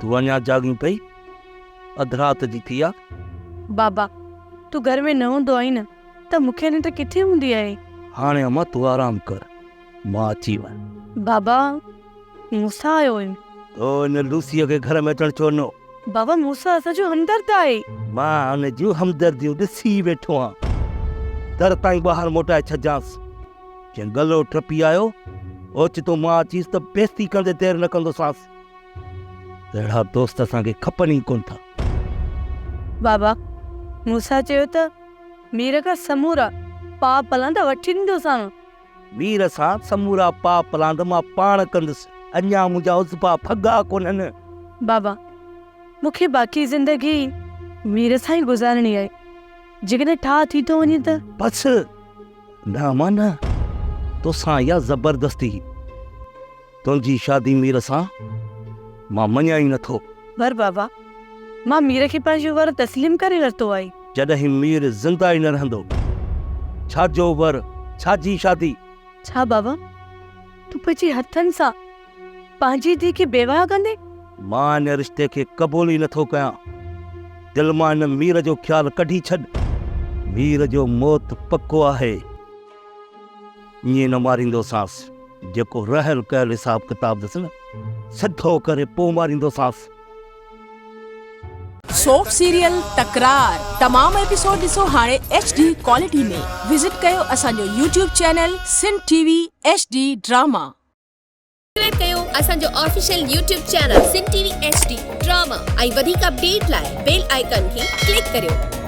تون اڃا جاڳين پئي؟ اڌ رات جي ٿي آ. بابا، تون گهر ۾ نه هوندو آهين نه ته مون کي ننڊ ڪٿي هوندي آهي. هاڻي امان تون آرام ڪر، مان اچي ويم. بابا، موسيٰ آيو هيو. تو ان لوسيء کي گهر ۾ اچڻ ڇو ڏنو؟ بابا، موسيٰ اسان جو همدرد آهي. مان ان جون همدرديون ڏسي ويٺو آهيان. در تائين ٻاهر موٽائي ڇڏجانس. جنهن ڳلو ٽپي آيو، اوچتو مان اچيس ته بيستي ڪندي دير نه ڪندوسانس. اهڙا دوست اسان کي کپن ئي ڪونه ٿا. بابا، موسيٰ چيو ته مير کان سمورا پاء پلاند وٺي ڏيندوسانو. مير سان سمورا پاء پلاند مان پاڻ ڪندس. اڃا منهنجا عضوا ڀڳا ڪونهن. بابا، مون کي باقي زندگي مير سان ئي گذارڻي آهي. جيڪڏهن ٺاهه ٿي ٿو وڃي ته؟ بس! نه امان نه، توسان اها زبردستي. تنهنجي شادي مير سان مان مڃان ئي نٿو. پر بابا، مان مير کي پنهنجو ور تسليم ڪري ورتو آهي. جڏهن مير زنده ئي نه رهندو، ڇا جو ور، ڇا جي شادي؟ ڇا بابا، تون پنهنجي هٿن سان پنهنجي ڌيء کي بيواهه ڪندين؟ مان ان رشتي کي قبول ئي نٿو ڪيان. دل مان ان مير جو خيال ڪڍي ڇڏ. مير جو موت پڪو آهي. ائين نه ماريندوسانس. جيڪو رهيل ڪيل حساب ڪتاب اٿس نه، سڌو ڪري پوء ماريندوسانس. سوپ سيريل تڪرار تمام ايپيسوڊ ڏسو هاڻي ايڇ ڊي ڪوالٽي ۾ وزٽ ڪيو اسان جو YouTube channel Sindh T V H D drama. Subscribe ڪيو اسان جو official YouTube channel Sindh T V H D drama ۽ وڌيڪ اپڊيٽ لاء بيل آئيڪان کي ڪلڪ ڪريو.